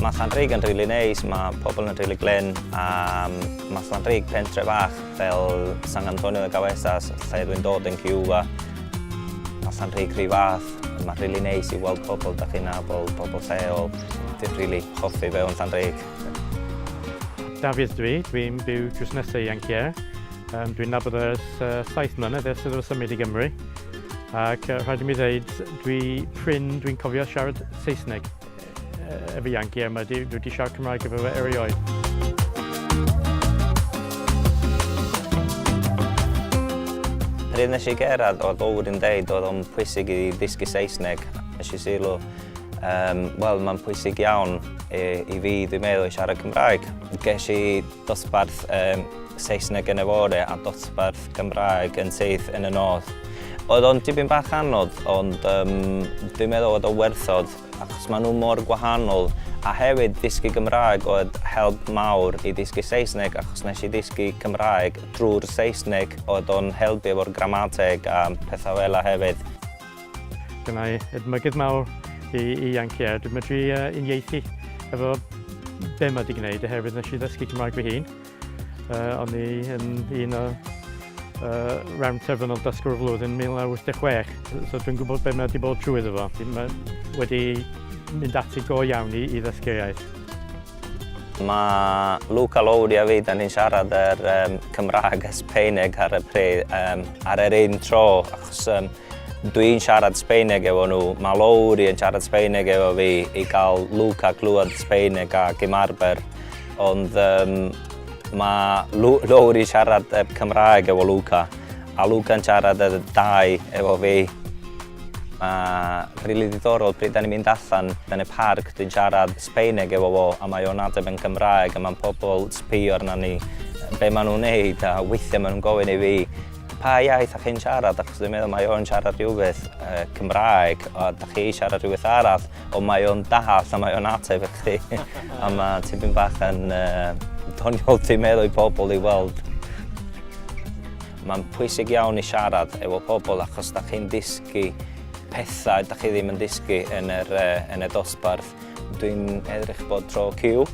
Mae Llanrug yn rili neis, mae pobl yn rili glên a mae Llanrug pentre fach fel San Antonio de Cabezas lle dwi'n dod yn Cuba. Mae Llanrug rhy fath, mae'n rili neis i weld pobl da chi'n nabod, pobl lleol. Dwi'n rili hoffi fewn Llanrug. Dafydd dwi, dwi'n byw drws nesaf i Yankee Um, dwi'n nabod o ers uh, saith mlynedd ers iddo symud i Gymru. Ac uh, rhaid i mi ddeud, dwi prin, dwi'n cofio siarad Saesneg efo Yankee, a mae dwi wedi siarad Cymraeg efo fe erioed. Pryd nes i gerdded, oedd Owen yn deud oedd o'n pwysig i ddysgu Saesneg. Nes i sylw, um, wel, mae'n pwysig iawn i, i fi, dwi'n meddwl, i siarad Cymraeg. Ges i dosbarth um, Saesneg yn y fore a dosbarth Cymraeg yn syth yn y nos. Oedd o'n tipyn bach anodd, ond um, dwi'n meddwl oedd o werthodd, achos maen nhw mor gwahanol. A hefyd, dysgu Gymraeg oedd help mawr i ddysgu Saesneg, achos nes i ddysgu Cymraeg drwy'r Saesneg, oedd o'n helpu efo'r gramadeg a pethau fel hefyd. Gynna i edmygedd mawr i, i Yankee Air. Dwi'n medru uh, uniaethu efo be mae wedi gwneud, oherwydd nes i ddysgu Cymraeg fy hun. Uh, o'n i yn un o uh, round terfynol dysgwr y flwyddyn 1986, so dwi'n gwybod be mae wedi bod trwy iddo fo. Mae wedi mynd ati go iawn i, i ddysgu'r iaith. Mae Luca Lowry a fi, da ni'n siarad yr um, Cymraeg a Sbeineg ar y pryd, um, ar yr un tro, achos um, dwi'n siarad Sbeineg efo nhw, mae Lowry yn siarad Sbeineg efo fi i gael Luca glywed Sbeineg ac ymarfer, ond um, mae Lowry siarad Cymraeg efo Luca, a Luca'n siarad y dau efo fi. Mae rili really ddiddorol pryd da ni'n mynd allan yn y parc, dwi'n siarad Sbeineg efo fo a mae o'n ateb yn Cymraeg a mae'n pobl sbio arna ni be maen nhw'n neud a weithiau maen nhw'n gofyn i fi pa iaith ych chi'n siarad achos dwi'n meddwl mae o'n siarad rhywbeth uh, Cymraeg a da chi siarad rhywbeth arall ond mae o'n dall a mae o'n ateb i chdi a mae tipyn bach yn uh, doniol dwi'n meddwl i pobl i weld Mae'n pwysig iawn i siarad efo pobl achos da chi'n dysgu pethau da chi ddim yn dysgu yn, yr, yn y dosbarth. Dwi'n edrych bod tro Q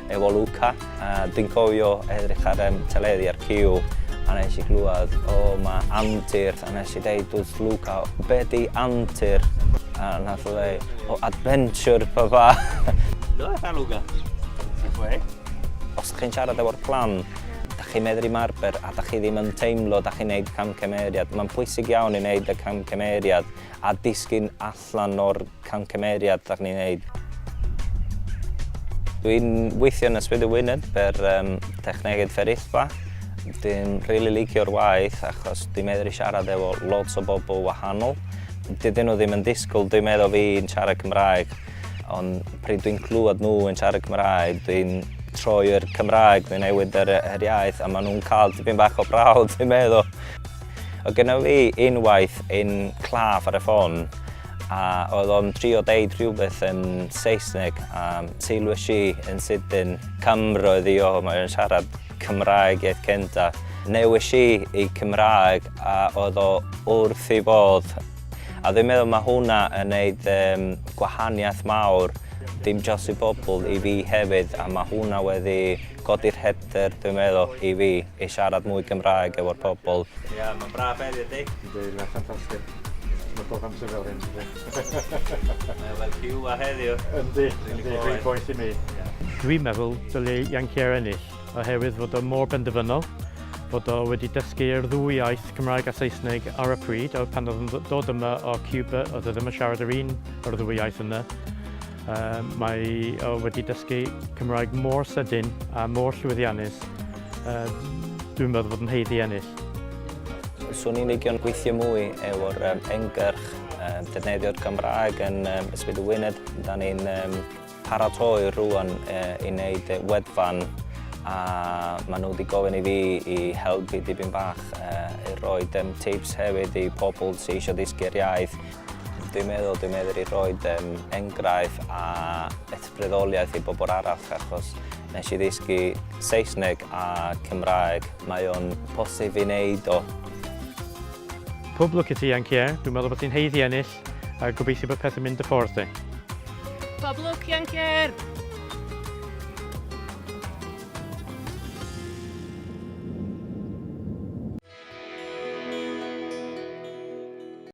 efo Luca. A dwi'n cofio edrych ar um, teledu ar Q a nes i glywed, o, oh, mae antur, a nes i deud wrth Luca, be di antur? A nath o dweud, o, adventure, papa. ¿Dónde está Luca? Se fue. Os chi'n siarad efo'r plant, da chi'n medru ymarfer a da chi ddim yn teimlo da chi'n neud camgymeriad. Mae'n pwysig iawn i wneud y camgymeriad a disgyn allan o'r camgymeriad da ni'n neud. Dwi'n weithio yn Ysbyty Wynedd fer um, technegydd fferyllfa. Dwi'n rili really licio'r waith achos dwi'n medru siarad efo lot o bobl wahanol. Dydyn nhw ddim yn disgwyl, dwi'n meddwl fi'n siarad Cymraeg, ond pryd dwi'n clywed nhw yn siarad Cymraeg, dwi'n troi'r Cymraeg, dwi'n newid yr, yr iaith, a maen nhw'n cael tipyn bach o brawd, dwi'n meddwl. Oedd genna fi unwaith un claf ar y ffôn a oedd o'n trio deud rhywbeth yn Saesneg a sylwes i yn sydyn Cymro iddi o, mae o'n siarad Cymraeg iaith cynta. Newis i i Cymraeg a oedd o wrth ei bodd. A dwi'n meddwl mae hwnna yn neud um, gwahaniaeth mawr dim jyst i bobl, i fi hefyd, a mae hwnna wedi codi'r hyder, dwi'n meddwl, i fi, i siarad mwy Gymraeg efo'r pobl. Ia, yeah, mae'n braf heddiw, di? Yndi, mae'n ffantastig. Mae bob amser fel hyn, yndi? Mae o fel Cuba heddiw. Yndi, yndi, rhy boeth i mi. Dwi'n meddwl dylai Yankee ennill, oherwydd fod o mor benderfynol, fod o wedi dysgu'r ddwy iaith, Cymraeg a Saesneg, ar y pryd, a pan oedd yn dod yma o Cuba, oedd o ddim yn siarad yr un o'r ddwy iaith yna. Um, mae o wedi dysgu Cymraeg mor sydyn a mor llwyddiannus. Uh, dwi'n meddwl fod yn haeddu ennill. Swn i'n licio gweithio mwy efo'r um, engyrch um, defnyddio'r Gymraeg yn um, Ysbyty Wynedd. Da ni'n um, paratoi rwan uh, i wneud wefan a maen nhw wedi gofyn i fi i helpu dipyn bach uh, i roi um, tips hefyd i pobl sydd eisiau ddysgu'r iaith. Dwi'n meddwl, dwi'n meddwl i roi um, enghraifft a ysbrydoliaeth i bobl arall achos nes i ddysgu Saesneg a Cymraeg. Mae o'n posib i wneud o. Pob lwc i ti, Yankee. Dwi'n meddwl bod ti'n haeddu ennill a gobeithio bod pethau'n mynd dy ffordd di. Pob lwc, Yankee!